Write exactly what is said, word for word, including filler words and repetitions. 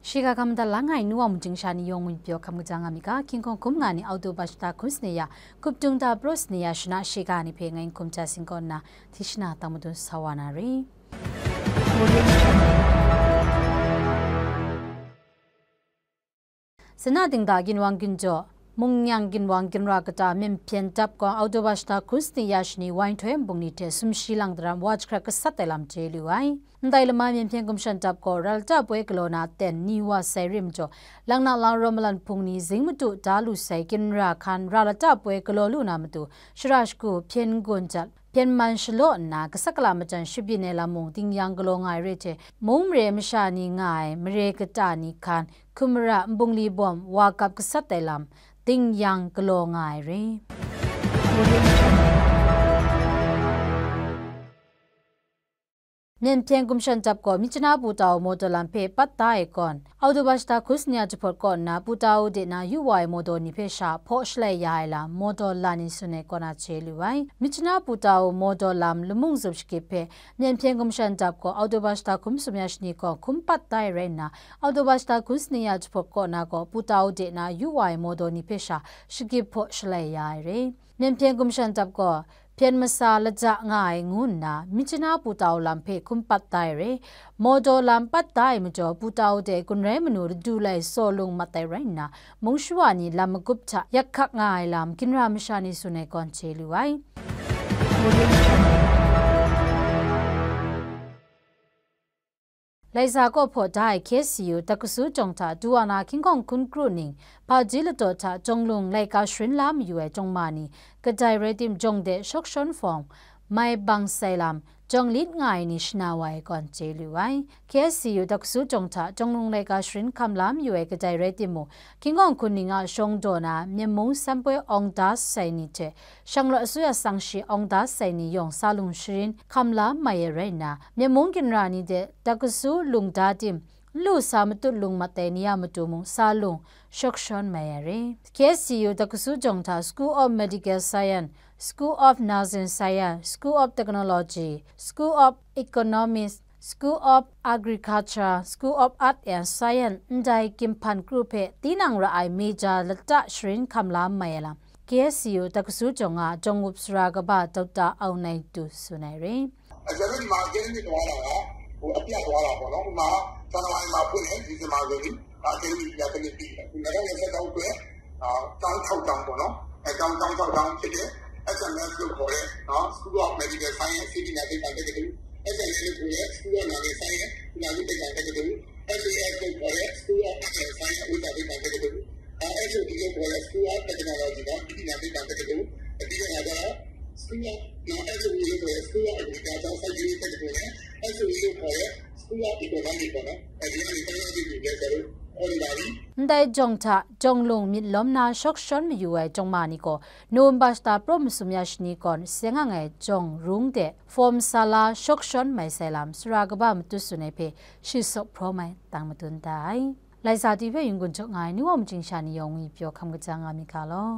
Shiga hkam da lang ai nu wa mungchying sha ni yawng mung pyaw hkam kaja nga mi ga, hkying hkawng hkum nga ni October shata hkun sini ya, hkup tung da pro sini ya shana shiga ni hpe ngai n hkum ja sing kaw nna, tishna tang madun sa wa na re. Sana dingda ginwang ginjaw, mungnyang ginwang ginra kata myen hpyen dap gaw October shata hkun sini ya shani wai nhtoi nbung ni hte sumshi lang daram wa jahkrat gasat ai lam chye lu ai. Ndai lama myen hpyen gumshan dap gaw, ra lata poi galaw na ten ni wa sai re majaw, lang na lang rawm malan hpung ni zing madu da lu sai ginra hkan ra lata poi galaw lu na matu, shara shagu hpyen n-gun jat, hpyen man shalaw nna, gasat gala majan shabyin ai lam mung ding yang galaw nga ai re hte, mung mare masha ni nga ai mare kata ni hkan, hkum mara nbungli bawm wa gap gasat ai lam ding yang galaw nga ai re. Myen hpyen gumshan dap gaw, Myitkyina Putao Mawdaw lam hpe pat da ai gawn, October shata hkun sini a jahpawt kaw nna, Putao de na yu wa ai mawdaw ni hpe sha hpaw shalai ya ai lam, mawdaw la ni tsun ai kaw na chye lu ai. Myitkyina Putao Mawdaw lam lamung zup shakip hpe, myen hpyen gumshan dap gaw, October shata hkun masum ya shani gaw hkum pat da ai rai nna, October shata hkun sini a jahpawt kaw na gaw, Putao de na yu wa ai mawdaw ni hpe sha shakip hpaw shalai ya ai re. Myen hpyen gumshan dap gaw, hpyen masa laja nga ai ngu nna, Myitkyina Putao lam hpe hkum pat da ai re. Mawdaw lam pat da ai majaw, Putao de gun rai manu ladu lai saw lung mat ai rai nna, mung shawa ni lam magup hta yak hkak nga ai lam, ginra masha ni tsun ai gawn chye lu ai. Laiza kaw hpaw da ai K S C U Takasu jawng hta du wa na hkying hkawng hkun kru ning, hpaji ladaw hta jawng lung laika sharin la mayu ai jawng ma ni, kadai rai tim jawng de shawk shawn fawng, mai bang sai lam, jawng lit nga ai ni shana wa ai gawn chye lu ai. K S C U Takasu jawng hta jawng lung laika sharin hkam la mayu ai kadai rai timung, hkying hkawng hkun ning a shawng daw na, Myen mung san poi awng da sai ni hte, Shanglawt asuya sangshi awng da sai ni yawng sa lung sharin hkam la mai ai rai nna, Myen mung ginra ni de Takasu lung da tim, lu sa matut lung mat ai ni a matu mung sa lung shawk shawn mai ai re. K S C U Takasu jawng hta School of Medical Science, School of Nursing Science, School of Technology, School of Economics, School of Agriculture, School of Art and Science, ndai ginhpan kru hpe tinang ra ai major lata sharin hkam la mai ai lam, K S C U Takasu jawng a jawng up sara kaba Doctor Aung Naing Tu tsun ai re. အကယ်လို့ဒီမှာအကယ်ဒမီသွားတာကဟိုအပြတ်သွားတာပေါ့နော်။ဥပမာဇန်နဝါရီမှာဖွင့်တယ်ဒီဇင်ဘာဆိုရင်ဒါအကယ်ဒမီတရားတစ်နှစ်ပြီးတယ်။အခုနှစ်ထောင်နှစ်ဆယ့်သုံးအတွက်အာတောင်းထောက်တောင်းပေါ့နော်။အဲတောင်းတောင်းထောက်တောင်းဖြစ်တဲ့ S M S လို့ခေါ်တဲ့နော် School of Medical Science စီးပညာသိပ္ပံတက္ကသိုလ် S M S လို့ခေါ်တဲ့ School of Nursing Science သုတေသနသိပ္ပံတက္ကသိုလ် S A S လို့ခေါ်တဲ့ School of Art and Science ဝိဇ္ဇာသိပ္ပံတက္ကသိုလ် အဲ S O T လို့ခေါ်တဲ့ School of Technology နော် သုတေသနသိပ္ပံတက္ကသိုလ်အဓိကကတော့ School of နော် S O E လို့ခေါ်တဲ့ School of Agriculture စိုက်ပျိုးရေးတက္ကသိုလ်နဲ့ S O E လို့ခေါ်တဲ့ School of Economics ပေါ့နော်အဲဒီကနေတိုင်းရင်းသားပြည်နယ်ကျဲဆိုတော့ခေါ်နေပါပြီ Ndai jawng hta, jawng lung myit lawm na shawk shawn mayu ai jawng ma ni gaw, November shata praw masum ya shani gawn, seng ang ai jawng rung de, form sa la shawk shawn mai sai lam, sara kaba matut tsun ai hpe, shi sawk hpraw mai, tang madun da ai. Laiza ti hpe yungun jaw nga ai, ni wa maching sha ni yawng ngwi pyaw hkam kaja nga mi ga law.